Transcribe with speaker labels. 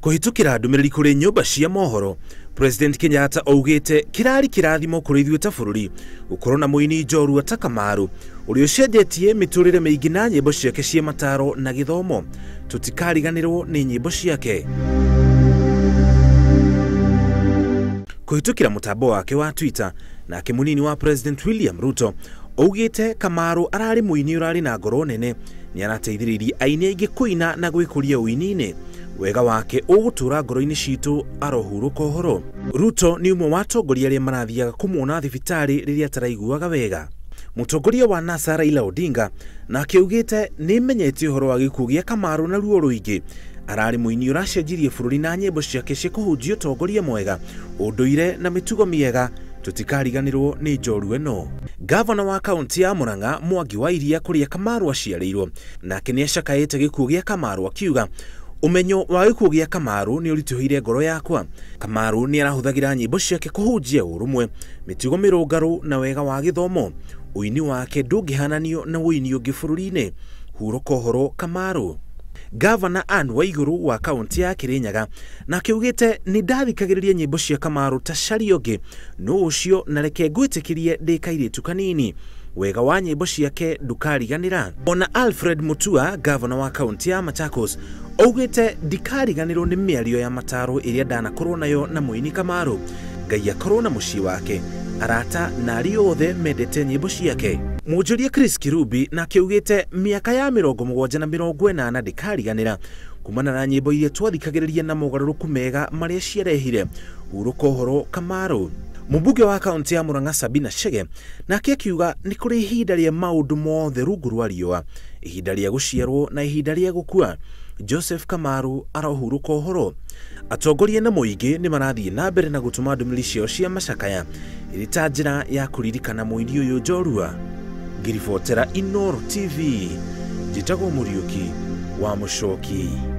Speaker 1: Kũhĩtũkĩra ndũmĩrĩri kũrĩ nyũmba cia mohoro, President Kenyatta augĩte kĩrarĩ kĩrathimo kũrĩ ithuĩ ta bũrũri gũkorwo na mũini njorua ta Kamaru ũrĩa ũcenjetie mĩtũrĩre mĩingĩ na nyĩmbo ciake cia mataro na gĩthomo. Tũtikariganĩrwo nĩ nyĩmbo ciake. Kũhĩtũkĩra mũtambo wake wa Twitter, nake mũnini wa President William Ruto augĩte Kamaru ararĩ mũini ũrarĩ na ngoro nene, nĩ arateithĩrĩirie aini aingĩ kũina na gwĩkũria ũini-inĩ. Wega wake ũgũtũra ngoro-inĩ citũ, arohurũka ũhoro. Ruto nĩ ũmwe wa atongoria arĩa marathiaga kũmuona thibitarĩ rĩrĩa ataraiguaga wega. Mũtongoria wa NASA Raila Odinga nake augĩte nĩmenyete ũhoro wa gĩkuũ gĩa Kamaru na ruo rũingĩ. Ararĩ mũini ũracenjirie bũrũri na nyĩmbo ciake cia kũhunjia ũtongoria mwega, ũndũire na mĩtugo mĩega. Tũtikariganĩrwo nĩ njorua ĩno. Gavana wa kaunti ya Murang'a Mwangi wa Iria kũrĩa Kamaru aciarĩirwo nake nĩacakaĩte gĩkuũ gĩa Kamaru akiuga ũmenyo wa gĩkuũ gĩa Kamaru nĩ ũritũhĩire ngoro yakwa. Kamaru nĩ arahũthagĩra nyĩmbo ciake kũhunjia ũrũmwe, mĩtugo mĩrũngarũ na wega wa gĩthomo. Ũini wake ndũngĩhananio na ũini ũngĩ bũrũri-inĩ. Hurũka ũhoro Kamaru. Gavana Anne Waiguru wa kaunti ya Kirinyaga nake augĩte nĩ ndathikagĩrĩria nyĩmbo cia Kamaru ta caria ũngĩ nũ ũcio na reke ngwĩtĩkĩrie ndĩ kairĩtu kanini. Wega wa nyĩmbo ciake ndũkariganĩra. Ona Alfred Mutua, gavana wa kaunti ya Machakos, augĩte ndikariganĩrwo nĩ mĩario ya mataro ĩrĩa ndanakorwo nayo na mũini Kamaru. Ngai akorwo na mũciĩ wake, arata na arĩa othe mendete nyĩmbo ciake. Mũnjũria Chris Kirubi nake augĩte mĩaka ya 70 na 80 ndĩkariganĩra kumana na nyĩmbo iria twathikagĩrĩria na mogarũrũku mega marĩa ciarehire. Hurũka ũhoro Kamaru. Mũmbunge wa kaunti ya Murang'a Sabina Chege nake akiuga nĩ kũrĩ ihinda rĩa maũndũ mothe rungu rwa riũa, ihinda rĩa gũciarwo na ihinda rĩa gũkua. Joseph Kamaru arohurũka ũhoro. Atongoria na mũingĩ nĩ marathiĩ na mbere na gũtũma ndũmĩrĩri ciao cia macakaya ĩrĩ ta njĩra ya kũririkana mũini ũyũ njorua. Ngĩribotera Inooro TV, njĩtagwo Mũriũki wa Mũcoki.